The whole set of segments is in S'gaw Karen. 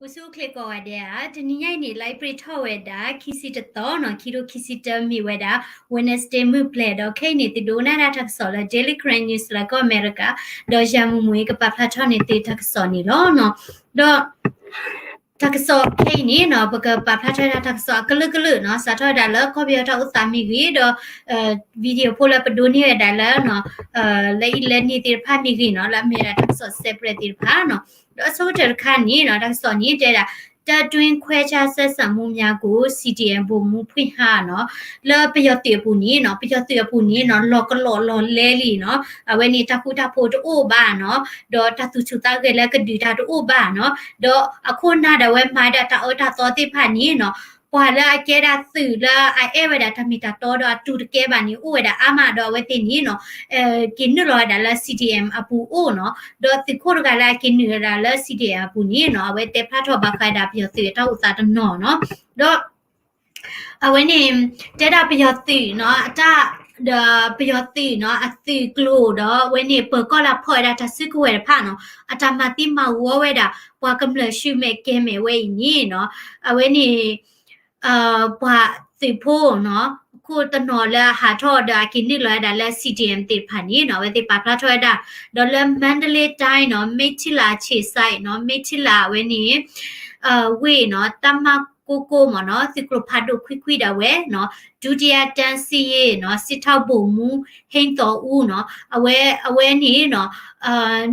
အိၣ်ဆူၣ်အိၣ်ချ့ကိးဂၤဒဲးဧါ, တနံၤညါအံၤန့ၣ် လါအ့ဖြ့ၣ်ထီၣ်ဝဲဒၣ် ခံဆံတသီနီၤ, ခံထိခံဆံတၢ မ့ၢ်ဝဲဒၣ် Wednesday မုၢ်ပျဲၤဒီး ခဲအံၤန့ၣ် သုဒိကနၣ်တၢ်ကစီၣ်လၢ Daily Karen News လၢကီၢ်အမဲရကၤ, ဒီးယၤမူမူအံၤကပာ်ဖျါထီၣ်န့ၢ်သုတၢ်ကစီၣ်န့ၣ်လီၤ. ဒီး တၢ်ကစီၣ်ခဲအံၤန့ၣ်နီၤ, ပကပာ်ဖျါထီၣ်ဝဲဒၣ်တၢ်ကစီၣ်အကလုာ်ကလုာ်နီၤ, စးထီၣ်ဝဲဒၣ်လၢကီၢ်ပယီၤတၢ်အိၣ်သးမ့ၢ်ဂ့ၤ, ဒီး video ဖိလၢပဒိးန့ၢ်ဝဲဒၣ်လၢ လၢအံၤလၢန့ၣ်သ့ၣ်တဖၣ်မ့ၢ်ဂ့ၤနီၤ, လၢအမ့ၢ်ဝဲဒၣ်တၢ်ကစီၣ် separate သ့ၣ်တဖၣ်နီၤ. ဒီးအဆိကတၢၢ်တခါန့ၣ်နီၤ, တၢ်ကစီၣ်န့ၣ်တဲဒၣ် တပ်တွင်းခွဲခြားဆက်ဆံမှုများကို CDM ဗိုလ်မှူး ဖွင့်ဟ နီၤ, လၢပယီၤသုးအပူၤန့ၣ်နီၤ, ပယီၤသုးအပူၤန့ၣ်နီၤ, လီၤကလီလီၤလဲလံနီၤ, အဝဲန့ၣ်တၢ်ဃူတၢ်ဖိးတအိၣ်ဘၣ်နီၤ, ဒီးတၢ်သူၣ်ဆူၣ်သးဂဲၤလၢကဒုးတၢ်တအိၣ်ဘၣ်နီၤ, ဒီးအခိၣ်နၢ်ဒၣ်ဝဲမၤဒၣ်တၢ်အၢတၢ်သီသ့ၣ်တဖၣ်န့ၣ်နီၤ, ပှၤလၢအကဲဒၣ်သုးလၢအအဲၣ်ဝဲဒၣ်တၢ်မ့ၢ်တၢ်တီဒီးအတူၢ်တကဲဘၣ်န့ၣ် အိၣ်ဝဲဒၣ်အါမးဒီးအဝဲသ့ၣ်န့ၣ်နီၤ, က့ၤနုာ်လီၤဝဲဒၣ်လၢ CDM အပူၤအိၣ်နီၤ, ဒီးသုးခိၣ်တဂၤလၢအက့ၤနုာ်ဝဲဒၣ်လၢ CDM အပူၤန့ၣ်နီၤ, အဝဲတဲဖျါထီၣ်ဘၣ်ဃးဒၣ်ပယီၤသုးအတၢ်အိၣ်သးတနီၤနီၤ, ဒီး အဝဲန့ၣ် တဲဒၣ်ပယီၤသုးနီၤ, အတၢ် ဒီးပယီၤသုးနီၤ, အသုးကျိၤဒီးအဝဲန့ၣ် ပၢၤကီၢ်လၢအဖီၣ်ဝဲဒၣ်တၢ်စုကဝဲၤတဖၣ်နီၤ, အတၢ်မၤသံမၤဝီဝဲဒၣ် ပှၤကမျၢၢ်ဆူၣ်မဲာ်ကဲၤမဲာ်ဝဲအံၤန့ၣ်နီၤ, အဝဲန့ၣ် ပှၤသုးဖိနီၤ, ခိၣ်တနီၤလၢအဟးထီၣ်ဒီးအက့ၤနုာ်လီၤဝဲဒၣ်လၢ CDM သ့ၣ်တဖၣ်န့ၣ်နီၤ, အဝဲသ့ၣ်ပာ်ဖျါထီၣ်ဝဲဒၣ်, ဒီးလၢ Mandalay တိုင်းနီၤ, မိထ္ထီလာ ခြေစိုက်နီၤ, မိထ္ထီလာ အဝဲန့ၣ် ဝ့ၢ်နီၤ, တပ်မ ကိုးကိုး မ့ၢ်နီၤ, သုးကျိၤဖးဒိၣ်ခွံခွံဒၣ်ဝဲနီၤ, ဒုတိယတန်းစစ်ရေးနီၤ, စစ်ထောက်ဗိုလ်မှူး ဟိန်းသော်ဦးနီၤ, အဝဲ အဝဲန့ၣ်နီၤ နုာ်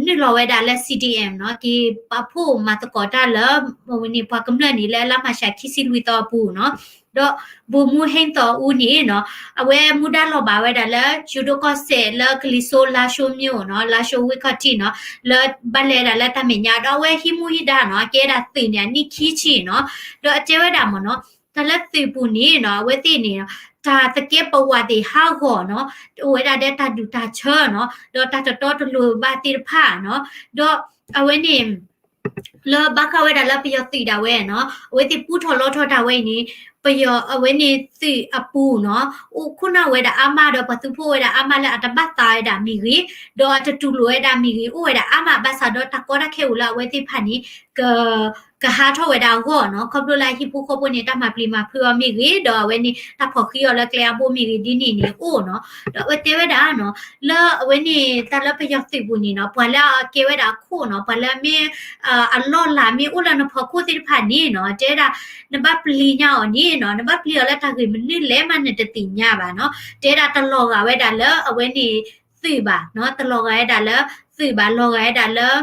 လီၤဝဲဒၣ်လၢ CDM နီၤ, က့ၤပာ်ဖှိၣ်မၤသကိးတၢ်လၢ အဝဲန့ၣ်ပှၤကမျၢၢ်န့ၣ် လၢလါမၢ်ၡးခံဆံလွံၢ်သီအပူၤနီၤ, ဒီး ဗိုလ်မှူး ဟိန်းသော်ဦး န့ၣ်နီၤ, အဝဲမူဒါလီၤဘၣ်ဝဲဒၣ်လၢ ယိၤဒိၣ်ကီၢ်စဲၣ်လၢကလံၤစိ လားရှိုး မြို့နီၤ, လားရှိုး ဝ့ၢ်ခီၣ်ထံးနီၤ, လၢဘၣ်လဲၤဒၣ်လၢတၢ်မဲာ်ညါ ဒီးအဝဲဟံးမူဟံးဒါနီၤ, ကဲဒၣ်သုးန့ၣ် အနံၣ်ခံဆံနီၤ, ဒီးအတဲဝဲဒၣ်မ့ၢ်နီၤ, တၢ်လၢသုးပူၤန့ၣ်နီၤ, အဝဲသ့ၣ်န့ၣ် တၢ်သကဲးပဝးသ့ၣ်ဟးဂီၤနီၤ, အိၣ်ဝဲဒၣ်ဒီးတၢ်ဒူၣ်တၢ်ဆၢနီၤ, ဒီးတၢ်တတီတလိၤဘၣ်သ့ၣ်တဖၣ်နီၤ, ဒီးအဝဲန့ၣ် လၢဘၣ်ဃးဝဲဒၣ်လၢပယီၤသုးဒၣ်ဝဲနီၤ, အဝဲသ့ၣ်ပူထီၣ်လီထီၣ်တၢ်ဝဲအံၤန့ၣ်, ပယီၤအဝဲန့ၣ်သုးအပူၤနီၤ, အိၣ်ခိၣ်နၢ်ဝဲဒၣ်အါမးဒီးပှၤသုးဖိဝဲဒၣ်အါမးလၢအတဘၣ်သးဝဲဒၣ်မ့ၢ်ဂ့ၤ, ဒီးအတတူၢ်လိာ်ဝဲဒၣ်မ့ၢ်ဂ့ၤ, အိၣ်ဝဲဒၣ်အါမးဘၣ်ဆၣ်ဒီးတၢ်ကီတၢ်ခဲအိၣ်လၢအဝဲသ့ၣ်တဖၣ်န့ၣ် က ကဟးထီၣ်ဝဲဒၣ်အဂီၢ်နီၤ, ခီဖျိလၢအဟံၣ်ဖိဃီဖိန့ၣ် တၢ်မၤပျံၤမၤဖုးအီၤမ့ၢ်ဂ့ၤ, ဒီးအဝဲန့ၣ် တၢ်ဖီၣ်ဃံးအီၤလၢကျဲအဘိမ့ၢ်ဂ့ၤ ဒ်န့ၣ်န့ၣ်အိၣ်နီၤ, ဒီးအဝဲတဲဝဲဒၣ်နီၤ, လၢအဝဲန့ၣ်တၢ်လၢပယီၤသုးပူၤန့ၣ်နီၤ, ပှၤလၢအကဲဝဲဒၣ်အခိၣ်နီၤ, ပှၤလၢအမ့ၢ် အလီၢ်လၤမ့ၢ်အိၣ်လၢနဖီခိၣ်သ့ၣ်တဖၣ်န့ၣ်နီၤ, တဲဝဲဒၣ် နဘၣ်ပျံၤညါအီၤန့ၣ်နီၤ, နဘၣ်ပျံၤအီၤလၢတၢ်ဂ့ၢ်မနုၤလဲၣ်မးနတသ့ၣ်ညါဘၣ်နီၤ, တဲဝဲဒၣ်တလီၤဂာ်ဝဲဒၣ်လၢအဝဲန့ၣ်သုးဘၣ်နီၤ, တလီၤဂာ်ဝဲဒၣ်လၢသုးဘၣ်, လီၤဂာ်ဝဲဒၣ်လၢ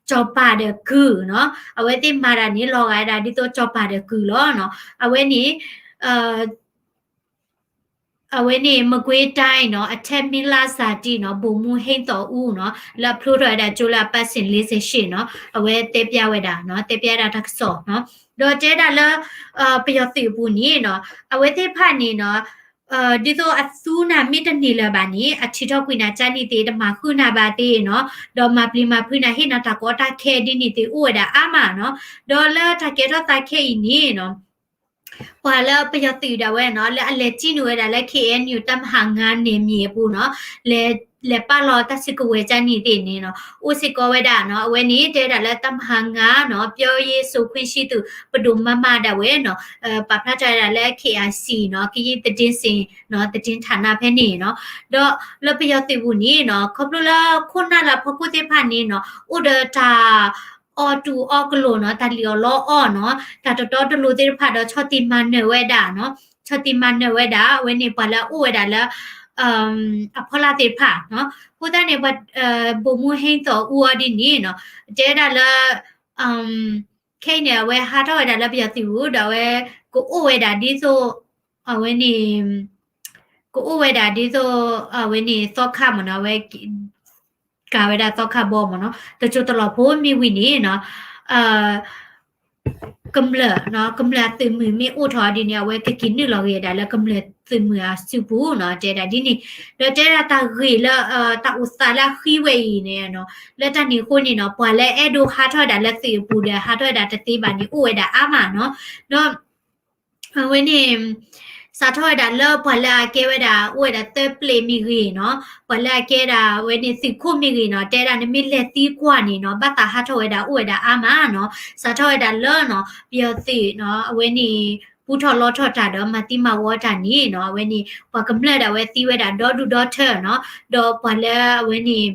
စီၤပၤဒီးကုၢ်နီၤ, အဝဲသ့ၣ်မၤတၢ်န့ၣ် လီၤဂာ်ဝဲဒၣ်ဒ်သိးစီၤပၤဒီးကုၢ်လီၤနီၤ, အဝဲန့ၣ် အဝဲန့ၣ် မကွေးတိုင်းနီၤ, အထက်မင်းလစာတီနီၤ, ဗိုလ်မှူးဟိန်းသော်ဦးနီၤ, လၢအဖျိထီၣ်ဝဲဒၣ်ကၠိလၢအပတ်စဉ်လေးဆယ့်ရှစ်နီၤ, အဝဲတဲပျၢ်ဝဲဒၣ်နီၤ, တဲပျၢ်ဒၣ်တၢ်ကစီၣ်နီၤ, ဒီးတဲဒၣ်လၢ ပယီၤသုးအပူၤန့ၣ်နီၤ, အဝဲသ့ၣ်တဖၣ်န့ၣ်နီၤ, ဒ်သိးအသူနၤမ့ၢ်တန့ၢ်လၢၤဘၣ်န့ၣ် အထုးထီၣ်ကွံာ်နၤကၢ်န့ၣ်သ့ၣ် တမၤဃုာ်နၤဘၣ်သ့ၣ်နီၤ, ဒီးမၤပျံၤမၤဖုးနၤ ဟ့ၣ်နၤတၢ်ကီတၢ်ခဲဒ်န့ၣ်သ့ၣ် အိၣ်ဝဲဒၣ်အါမးနီၤ, ဒီးလၢတၢ်ကဲထီၣ်သးခဲအံၤန့ၣ်နီၤ ပှၤလၢပယီၤသုးဒၣ်ဝဲနီၤ, လၢအလဲၤစံၣ်နုာ်ဝဲဒၣ်လၢ KNU တပ်မဟာငါး နယ်မြေအပူၤနီၤ, လဲၤ လဲၤပာ်လီၤတၢ်စုကဝဲၤကၢ်န့ၣ်သ့ၣ်န့ၣ်နီၤ, အိၣ်စ့ၢ်ကီးဝဲဒၣ်နီၤ, အဝဲန့ၣ် တဲဝဲဒၣ်လၢ တပ်မဟာငါးနီၤ, ပြောရေးဆိုခွင့်ရှိသူ ပဒိၣ်မၤမၤဒၣ်ဝဲနီၤ, ပာ်ဖျါထီၣ်ဝဲဒၣ်လၢ KIC နီၤ, ကရင်သတင်းစင်နီၤ, သတင်းဌာန ဖဲန့ၣ်နီၤ, ဒီးလၢပယီၤသုးပူၤန့ၣ်နီၤ, ခီဖျိလၢခိၣ်နၢ်လၢအဖီခိၣ်သ့ၣ်တဖၣ်န့ၣ်နီၤ, အိၣ်ဒီးတၢ် အီၣ်တူၢ်အီၣ်ကလိာ်နီၤ, တၢ်လံၣ်အီၣ်လီအီၣ်နီၤ, တၢ်တတီတလိၤသ့ၣ်တဖၣ်ဒီး ဆီၣ်တံၢ်မၤနၢၤဝဲဒၣ်နီၤ, ဆီၣ်တံၢ်မၤနၢၤဝဲဒၣ်, အဝဲန့ၣ်ပှၤလၢအအိၣ်ဝဲဒၣ်လၢ အဖီလာ်သ့ၣ်တဖၣ်နီၤ, အဃိသတးန့ၣ် ပှၤ ဗိုလ်မှူးဟိန်းသော်ဦးအီၤဒ်န့ၣ်နီၤ, တဲဝဲဒၣ်လၢ ခဲအံၤန့ၣ် အဝဲဟးထီၣ်ဝဲဒၣ်လၢပယီၤသုးပူၤ ဒီးအဝဲကအိၣ်ဝဲဒၣ်ဒ်သိး အဝဲန့ၣ် ကအိၣ်ဝဲဒၣ်ဒ်သိး အဝဲန့ၣ်သီခါမ့ၢ်နီၤ, အဝဲ ကၤဝဲဒၣ်သီခါဘီမ့ၢ်နီၤ, တစိၢ်တလီၢ်ဖိမ့ၢ်ဝံၤန့ၣ်နီၤ, ကမျၢၢ်နီၤ, ကမျၢၢ်အသုးမုၢ်မ့ၢ်အိၣ်ထီၣ်ဒ်န့ၣ် အဝဲကက့ၤနုာ်လီၤဂ့ၤဒၣ်လၢကမျၢၢ်သုးမုၢ်အစုပူၤနီၤ, တဲဒၣ်ဒ်န့ၣ်, ဒီးတဲဒၣ်တၢ်ဂ့ၢ်လၢ တၢ်အိၣ်သးလၢအဃံဝဲအံၤန့ၣ်နီၤ, လၢတၢ်န့ၣ်အဃိန့ၣ်နီၤ, ပှၤလၢအဲၣ်ဒိးဟးထီၣ်ဝဲဒၣ်လၢသုးအပူၤဒီး ဟးထီၣ်ဝဲဒၣ်တသ့ဘၣ်န့ၣ် အိၣ်ဝဲဒၣ်အါမးနီၤ, ဒီး အဝဲန့ၣ် စးထီၣ်ဝဲဒၣ်လၢပှၤလၢအကဲဝဲဒၣ် အိၣ်ဝဲဒၣ်သၢပျ့ၤမ့ၢ်ဂ့ၤနီၤ, ပှၤလၢအကဲဒၣ်ဝဲန့ၣ်သုးခိၣ်မ့ၢ်ဂ့ၤနီၤ, တဲဒၣ်နမ့ၢ်လဲၤသံကွၢ်န့ၣ်နီၤ, ဘၣ်သးဟးထီၣ်ဝဲဒၣ်အိၣ်ဝဲဒၣ်အါမးနီၤ. စးထီၣ်ဝဲဒၣ်လၢနီၤ ပယီၤသုးနီၤ အဝဲန့ၣ် ပူထီၣ်လီထီၣ်တၢ်ဒီးမၤသံမၤဝီတၢ်န့ၣ်နီၤ, အဝဲန့ၣ် ပှၤကမျၢၢ်ဒၣ်ဝဲသံဝဲဒၣ်ဒီဒူၣ်ဒီထၢနီၤ, ဒီးပှၤလၢအဝဲန့ၣ်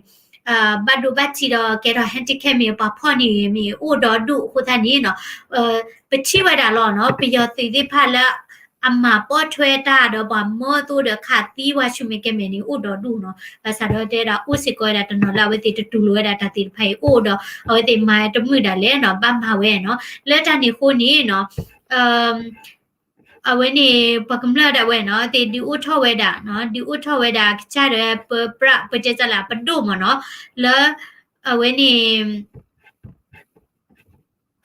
ဘၣ်ဒိဘၣ်ထံးဒီးကဲထီၣ် handicap မ့ၢ်ပှၤဖှီၣ်န့ၣ်မ့ၢ်အိၣ်ဒီဒူၣ်အဃိသတးန့ၣ်နီၤ, ပထံၣ်ဝဲဒၣ်လီၤနီၤ, ပယီၤသုးသ့ၣ်တဖၣ်လၢ အမၤပိာ်ထွဲတၢ်ဒီးပှၤမၢသိဒီးခးသံဝဲဆူမဲာ်ကဲမဲာ်န့ၣ် အိၣ်ဒီဒူၣ်နီၤ, ဘၣ်ဆၣ်ဒီးတဲဒၣ်အိၣ်စ့ၢ်ကီးဝဲဒၣ်တနီၤလၢအဝဲသ့ၣ်တတူၢ်လိာ်ဝဲဒၣ်တၢ်သ့ၣ်တဖၣ်အံၤအိၣ်ဒီး အဝဲသ့ၣ်မၤတမုာ်ဒၣ်လဲၣ်နီၤ, ဘၣ်မၤဝဲနီၤ, လၢတၢ်န့ၣ်အဃိန့ၣ်နီၤ အဝဲန့ၣ် ပှၤကမျၢၢ်ဒၣ်ဝဲနီၤ သ့ၣ်ဒုးအိၣ်ထီၣ်ဝဲဒၣ်နီၤ, ဒုးအိၣ်ထီၣ်ဝဲဒၣ်ကစၢ်ဒီးပပြၣ် ပတဲတၢ်လၢအပဒိၣ်မ့ၢ်နီၤ, လၢ အဝဲန့ၣ်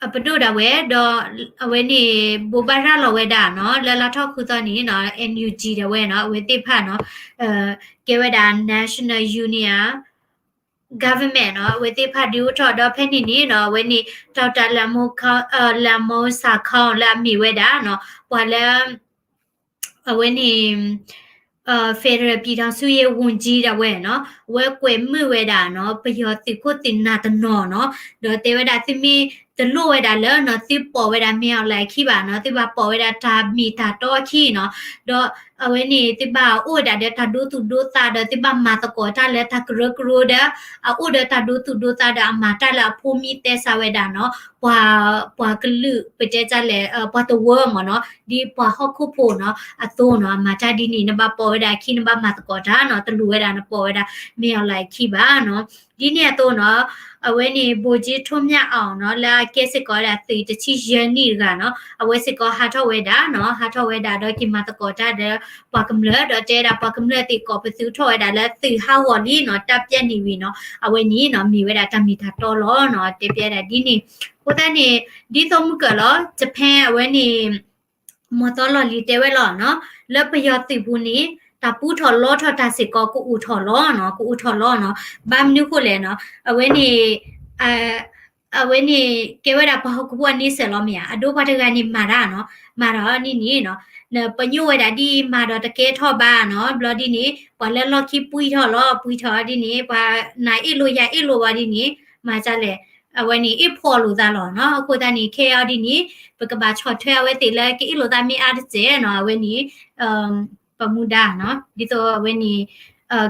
အပဒိၣ်ဒၣ်ဝဲ ဒီးအဝဲန့ၣ် ဘိးဘၣ်ရၤလီၤဝဲဒၣ်နီၤ လၢလါထီၣ်ခူသီန့ၣ်နီၤ NUG ဒၣ်ဝဲနီၤ အဝဲသ့ၣ်တဖၣ်နီၤ ကဲဝဲဒၣ် National Union Government နီၤ အဝဲသ့ၣ်တဖၣ်ဒုးအိၣ်ထီၣ်ဒီးဖဲန့ၣ်န့ၣ်နီၤ အဝဲန့ၣ် Doctor လၢမီစးခီလၢအမ့ၢ်ဝဲဒၣ်နီၤ ပှၤလၢ အဝဲန့ၣ် federal ပြည်ထောင်စုရေးဝန်ကြီး ဒၣ်ဝဲနီၤ အဝဲကွဲးမုာ်ဝဲဒၣ်နီၤ ပယီၤသုးခိၣ်သုးနၢ်တနီၤနီၤ ဒီးတဲဝဲဒၣ်သုမ့ၢ်တလိၣ်ဝဲဒၣ်လၢနီၤ သုပိာ်ဝဲဒၣ်မ့ၢ်အီၤလၢခံဘၣ်နီၤ သုဘၣ်ပိာ်ဝဲဒၣ်တၢ်မ့ၢ်တၢ်တီအခံနီၤ ဒီးအဝဲန့ၣ် သုဘၣ်အိၣ်ဝဲဒၣ်ဒီးတၢ်ဒိသူၣ်ဒိသးဒီး သုဘၣ်မၤသကိးတၢ်လၢတၢ်ကရၢကရိဒီး အအိၣ်ဒီးတၢ်ဒိသူၣ်ဒိသးဒီးအမၤတၢ်လၢအဖိမံတဲစးဝဲဒၣ်နီၤ ပှၤ ပှၤကလုာ်ပတဲတၢ်လဲၣ် ပှၤတဝၢမ့ၢ်နီၤ ဒ်ပှၤဟီၣ်ခိၣ်ဖိနီၤ အသိနီၤ အမၤတၢ်ဒ်န့ၣ် နဘၣ်ပိာ်ဝဲဒၣ်အခံ နဘၣ်မၤသကိးတၢ်နီၤ တလိၣ်ဝဲဒၣ်နပိာ်ဝဲဒၣ် မ့ၢ်အီၤလၢခံဘၣ်နီၤ ဒ်န့ၣ်အသိးနီၤ အဝဲန့ၣ် ဗိုလ်ချုပ်ထွန်းမြတ်အောင် နီၤ လၢအကဲစ့ၢ်ကီးဝဲဒၣ်သုးတဆံယဲၢ်နံၣ်တဂၤနီၤ အဝဲစ့ၢ်ကီးဟးထီၣ်ဝဲဒၣ်နီၤ ဟးထီၣ်ဝဲဒၣ်ဒီးက့ၤမၤသကိးတၢ်ဒီး ပှၤကမျၢၢ်ဒီးတဲဒၣ်ပှၤကမျၢၢ်သ့ၣ်ကိးပသူထီၣ်ဝဲဒၣ်လၢသုးဟးဂီၤလံနီၤ တၢ်ပျဲန့ၣ်ဝံၤနီၤ အဝဲန့ၣ်နီၤ မ့ၢ်ဝဲဒၣ်တၢ်မ့ၢ်တၢ်တီလီၤနီၤ တဲပျဲဒၣ်ဒ်န့ၣ် အဃိသတးန့ၣ် ဒ်သိးမုၢ်ကၢၤလီၤ Japan အဝဲန့ၣ် မီၢ်သီလီၢ်လံၤတဲဝဲလီၤနီၤ လၢပယီၤသုးပူၤန့ၣ် တၢ်ပူထီၣ်လီထီၣ်တၢ်စ့ၢ်ကီးကအိၣ်ထီၣ်လီၤနီၤ ကအိၣ်ထီၣ်လီၤနီၤ ဘၣ်မနုၤဃိလဲၣ်နီၤ အဝဲန့ၣ် အဝဲန့ၣ် ကဲဝဲဒၣ်ပှၤဟီၣ်ခိၣ်ဖိအန့ဆၢၣ်လီၤမ့ၢ်ဧါ အဒိပှၤတဂၤန့ၣ်မၤတၢ်နီၤ မၤတၢ်ဒ်န့ၣ်နီၤ ပညိၣ်ဝဲဒၣ်ဒ်အံၤမၤဒီးတကဲထီၣ်ဘၣ်နီၤ ဘျီဒ်န့ၣ် ပှၤလၢလီၢ်ခံပှံၢ်ထီၣ်လီၤ ပှံၢ်ထီၣ်ဒ်န့ၣ် ပှၤနၤအ့ၣ်လိာ်ယၤအ့ၣ်လိာ်ဝဲဒ်န့ၣ် မၤဒ်လဲၣ် အဝဲန့ၣ်အ့ၣ်ဖှီၣ်လိာ်သးလီၤနီၤ အဃိသတးန့ၣ် ခဲအံၤဒ်န့ၣ် ပကဘၣ်ဆီၣ်ထွဲအဝဲသ့ၣ်လၢကအ့ၣ်လိာ်သးမ့ၢ်အါတစဲးနီၤ အဝဲန့ၣ် ပမူဒါနီၤ ဒ်သိးအဝဲန့ၣ်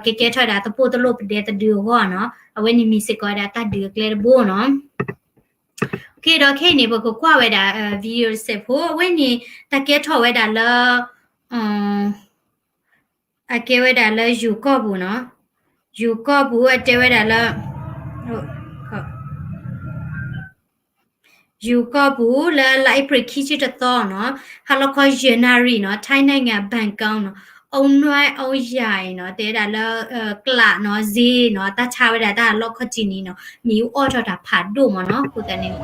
ကကဲထီၣ်ဝဲဒၣ်သပိၣ်တလိၣ်ပဒဲသဒုအဂီၢ်နီၤ အဝဲန့ၣ်မ့ၢ်စ့ၢ်ကီးဝဲဒၣ်တၢ်ဒုးအကျဲတဘိနီၤ ဒီးခဲအံၤန့ၣ် ပကကွၢ်ဝဲဒၣ် video တစဲးဖိ အဝဲန့ၣ် တၢ်ကဲထီၣ်ဝဲဒၣ်လၢ အကဲဝဲဒၣ်လၢယိၤကီၢ်ပူၤနီၤ ယိၤကီၢ်ပူၤအတဲဝဲဒၣ်လၢ ယိၤကီၢ်ပူၤလၢလါအ့ဖြ့ၣ်ခံဆံတသီနီၤ ဟါလီၤခီယဲၢ်နၣ်ရံၣ်နီၤ ထိုင်းနိုင်ငံ ဘန်ကောက်နီၤ အုန်းနွဲၣ်အုန်းယၢၣ်နီၤ တဲဝဲဒၣ်လၢ ကျးနီၤ ဈေးနီၤ တၢ်ဆါဝဲဒၣ်တၢ်လီၢ်ခီၣ်ထံးန့ၣ်နီၤ မ့ၣ်အူအီၣ်ထီၣ်တၢ်ဖးဒိၣ်မးနီၤ အဃိသတးန့ၣ်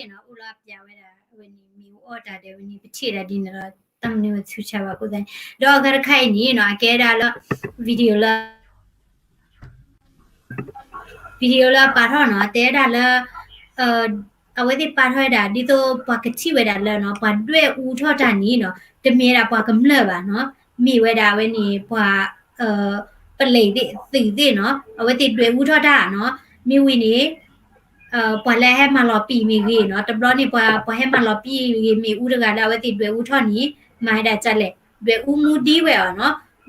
အိၣ်လၢအပျးဝဲဒၣ် အဝဲန့ၣ် မ့ၣ်အူအီၣ်တၢ်ဒီး အဝဲန့ၣ် ပထံၣ်ဒၣ်ဒ်န့ၣ်ဒီး တၢ်မနုၤဝဲဆူၣ်ဆါဘၣ်အဃိသတးန့ၣ် ဒီးအဂၤတခါအံၤန့ၣ်နီၤ အကဲဒၣ်လၢ video လၢ video လၢအပာ်ထီၣ်နီၤ တဲဒၣ်လၢ အဝဲသ့ၣ်ပာ်ထီၣ်ဝဲဒၣ် ဒ်သိးပှၤကထံၣ်ဝဲဒၣ်လၢနီၤ ပှၤဒွဲၣ်အူထီၣ်တၢ်န့ၣ်နီၤ တမ့ၢ်ဝဲဒၣ်ပှၤကမျၢၢ်ဘၣ်နီၤ မ့ၢ်ဝဲဒၣ်အဝဲန့ၣ် ပှၤ ပလံးသ့ၣ် သုးသ့ၣ်နီၤ အဝဲသ့ၣ်ဒွဲၣ်အူထီၣ်တၢ်နီၤ မ့ၢ်ဝံၤန့ၣ် ပှၤလၢအဟဲမၤလီၤပံာ်မ့ၢ်ဂ့ၤနီၤ တဘျီန့ၣ် ပှၤ ပှၤဟဲမၤလီၤပံာ်ဂ့ၤ မ့ၣ်အူတဂၤလၢအဝဲသ့ၣ်ဒွဲၣ်အူထီၣ်န့ၣ် မၤဝဲဒၣ်ဒ်လဲၣ် ဒွဲၣ်အူမူဒံဝဲအီၤနီၤ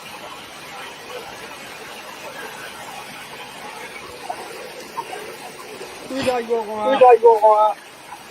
ဝံၤဒီးယိၤဂီၤ, ဝံၤဒီးယိၤဂီၤ,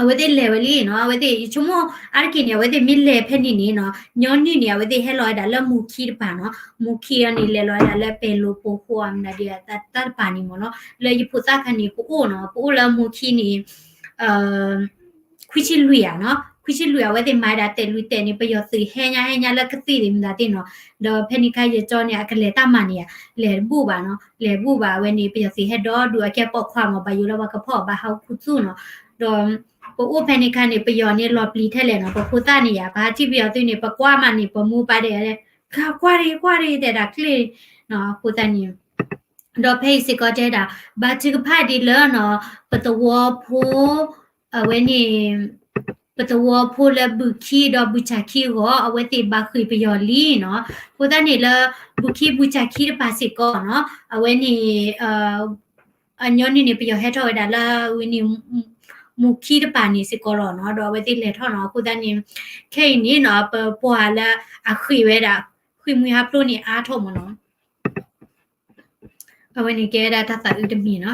အဝဲသ့ၣ်လဲၤဝဲလံနီၤ, အဝဲသ့ၣ် ယဆိကမိၣ် အါတက့ၢ်န့ၣ် အဝဲသ့ၣ်မ့ၢ်လဲၤဖဲန့ၣ်န့ၣ်နီၤ, ညီနုၢ်န့ၣ် အဝဲသ့ၣ်ဟဲလီၤဝဲဒၣ်လၢမူခံတပၤနီၤ, မူခံအံၤန့ၣ် လဲၤလီၤဝဲဒၣ်လၢပဲၤလိၤပိာ်ဃိအမနုၤဒ်တၢ်တပၤန့ၣ်မ့ၢ်နီၤ, လၢယဖိသၣ်ခါန့ၣ် ပအိၣ်နီၤ, ပအိၣ်လၢမူခံန့ၣ် ခွံဆံလွံၢ်ဧါနီၤ, ခွံဆံလွံၢ် အဝဲသ့ၣ်မၤဒၣ်တဲာ်လွံၢ်တဲာ်န့ၣ် ပယီၤသုးဟဲညါဟဲညါလၢကသ့ၣ်သ့ၣ်မတၤသ့ၣ်နီၤ, ဒီးဖဲန့ၣ်ခါယကၠီန့ၣ် အကလဲၤတၢ်မၤန့ၣ်ဧါ, လဲၤတဘူၣ်ဘၣ်နီၤ, လဲၤတဘူၣ်ဘၣ် အဝဲန့ၣ် ပယီၤသုးဟဲဒီဒူၣ်အကဲပိာ်ခွါမး ဘၣ်ယိၣ်လၢပှၤကဖီၣ်ဘၣ်ဟးခူသူၣ်နီၤ, ဒီးပအိၣ်ဖဲန့ၣ်ခါန့ၣ် ပယီၤန့ၣ်လီၤပျံၤထဲလဲၣ်နီၤ, ပဖိသၣ်န့ၣ်ဧါ, ပဟးထံၣ်ပယီၤသုးန့ၣ် ပကွၢ်မးန့ၣ် ပမိၢ်ပၢ်ဒဲး ကွၢ်ရ့ၣ်ကွၢ်ရ့ၣ်တဲဒၣ်ကျ့ၣ်နီၤ, အဃိသတးန့ၣ် ဒီးဖဲအံၤစ့ၢ်ကီးတဲဒၣ် ဘါထုကဖၣ်ဒ်လၢနီၤ ပသဝီဖိ အဝဲန့ၣ် ပသဝီဖိလၢဘုၣ်ခံဒီးဘုၣ်ဆၣ်ခံအဂီၢ် အဝဲသ့ၣ်ဘၣ်ဃ့ၢ်ပယီၤလံနီၤ, အဃိသတးန့ၣ်လၢ ဘုၣ်ခံဘုၣ်ဆၣ်ခံတပၤစ့ၢ်ကီးနီၤ အဝဲန့ၣ် အညီနုၢ်န့ၣ် ပယီၤဟဲထီၣ်ဝဲဒၣ်လၢဝဲန့ၣ် မူခံတပၤန့ၣ်စ့ၢ်ကီးလီၤနီၤ, ဒီးအဝဲသ့ၣ်လဲၤထီၣ်နီၤ, အဃိသတးန့ၣ် ခဲအံၤန့ၣ်နီၤ ပပှၤလၢအဃ့ၢ်ဝဲဒၣ် ဃ့ၢ်မှံဟးဖျိးန့ၣ်အါထီၣ်မ့ၢ်နီၤ. အဝဲန့ၣ်ကဲဝဲဒၣ်တၢ်သးအုးတမံၤနီၤ.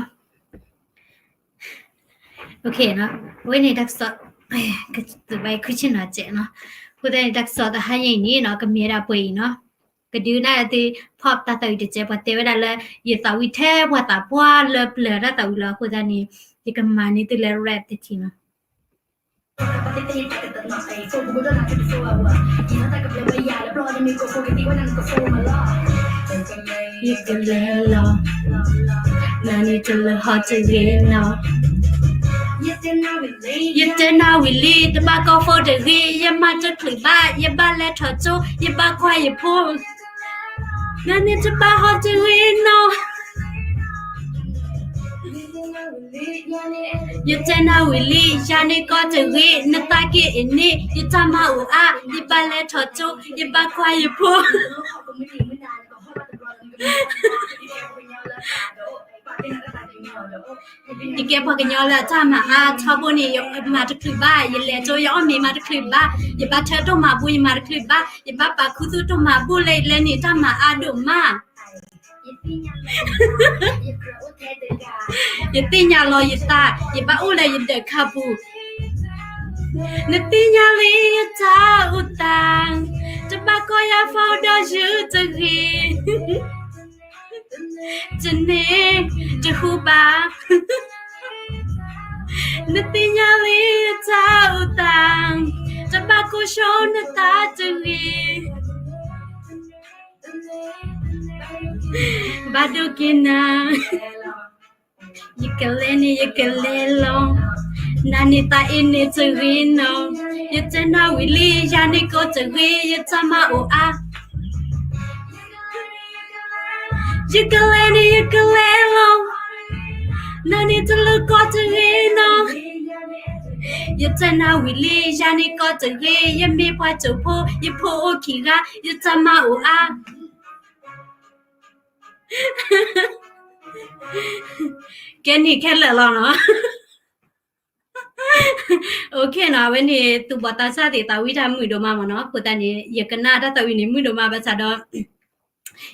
အဝဲန့ၣ်တၢ်ကစီၣ် ကဘၣ်ခုဆ့ၣ်နီၤစဲးနီၤ, အဃိသတးန့ၣ် တၢ်ကစီၣ်တဟါညါအံၤန့ၣ်နီၤ ကမ့ၢ်ဝဲဒၣ်ပှဲၤအံၤနီၤ, ကဒုးနၢ်သု ဖီၣ်တၢ်သးအုးတစဲး ပှၤတဲဝဲဒၣ်လၢ ယသးဝံၣ်ထဲပှၤသးပှၢ်လၢပျၢၤတၢ်သးဝံၣ်လီၤ, အဃိသတးန့ၣ် ယကမၤန့ၢ်သုလၢ rap တထံၣ်နီၤ. ယကလဲၤလီၤ, နၤန့ၣ်တလၢဟီတဂ့ၤနီၤ, ယတဲနၤဝံၤလံ တဘၣ်ကိးဖိတဂ့ၤ, ယမၤတချုးဘၣ် ယဘၣ်လဲၤထီၣ်ကၠိ ယဘၣ်ကွၢ်ယဖိ, နၤန့ၣ်တဘၣ်ဟီတဂ့ၤနီၤ. ယတဲနၤဝံၤလံ ယၤန့ၣ်ကိးတဂ့ၤ, နသးက့ၤအန့ၣ် ယတၢ်မၤအိၣ်အါ, ယဘၣ်လဲၤထီၣ်ကၠိ ယဘၣ်ကွၢ်ယဖိ ယကဲပှၤကညီလၢအတၢ်မၤအါထီဘိန့ၣ် ယမၤတချုးဘၣ်, ယလဲၤကၠိယအီၣ်မ့ၤမၤတချုးဘၣ်, ယဘၣ်ထၢတိၢ်မၤဘူ ယမၤတချုးဘၣ်, ယဘၣ်ပာ်ခူသူၣ်တိၢ်မၤဘူလၢလဲၤန့ၣ်တၢ်မၤအါဒိၣ်မး ယသ့ၣ်ညါလီၤယသး, ယဘၣ်အိၣ်လၢယဒၢးခါပူၤ, နသ့ၣ်ညါလံယတၢ်အိၣ်သး, တဘၣ်ကိးယၤဖိဒီးယုၢ်တဂ့ၤ, တန့ၢ်တဟူဘၣ်, နသ့ၣ်ညါလံယတၢ်အိၣ်သး, တဘၣ်ကိးဆိနသးတဂ့ၤ ဘၣ်ဒိက့ၤနၤ, ယကလဲၤန့ၣ်ယကလဲၤလီၤ, နၤန့ၣ်သးအ့န့ၣ်တဂ့ၤနီၤ, ယတဲနၤဝံၤလံ ယၤန့ၣ်ကိးတဂ့ၤ ယတၢ်မၤအိၣ်အါ, ယကလဲၤန့ၣ်ယကလဲၤလီၤ, နၤန့ၣ်တလၢကိးတဂ့ၤနီၤ, ယတဲနၤဝံၤလံ ယၤန့ၣ်ကိးတဂ့ၤ, ယမ့ၢ်ပှၤကၠိဖိ ယဖိအိၣ်ခံဂၤ ယတၢ်မၤအိၣ်အါ ကဲန့ၣ်ခဲလၢာ်လီၤနီၤ. OK နီၤ, အဝဲန့ၣ် သူၣ်ဘီၣ်သးစၢ်သ့ၣ်သးဝံၣ်တၢ်မုာ်ဒိၣ်မးမ့ၢ်နီၤ, အဃိသတးန့ၣ် ယကနၣ်တၢ်သးဝံၣ်န့ၣ် မုာ်ဒိၣ်မးဘၣ်ဆၣ်ဒီး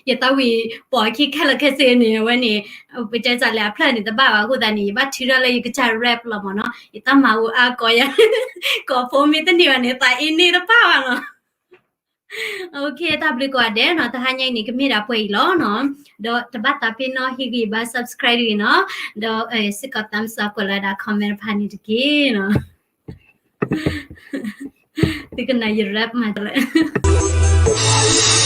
ယသးဝံၣ်ပိာ်အခံခဲလၢာ်ခဲဆ့န့ၣ် အဝဲန့ၣ် ပတဲစၢ်လဲၣ်အဖျၢၣ်န့ၣ်တဘၣ်ဘၣ်, အဃိသတးန့ၣ် ယဘၣ်ထုးထီၣ်လၢယကစၢ် rap လီၤမ့ၢ်နီၤ, ယတၢ်မၤအိၣ်အါကိးယၤ, ကိးဖိမ့ၢ်တန့ၢ်ဘၣ်န့ၣ် သးအ့န့ၣ်တပၣ်ဘၣ်နီၤ. OK တၢ်ဘျုးကိးဂၤဒဲးနီၤ, တဟါညါအံၤန့ၣ် ကမ့ၢ်ဒၣ်ပှဲၤအံၤလီၤနီၤ, ဒီးတဘၣ်သးပ့ၤနီၣ်ဟ့ၣ်ဂံၢ်ဘါ subscribe တဂ့ၤနီၤ, ဒီးစ့ၢ်ကီး thumbs up ကွဲးလီၤဝဲဒၣ် comment တဖၣ်န့ၣ်တက့ၢ်နီၤ. သုကနၣ်ယ rap မးလၢ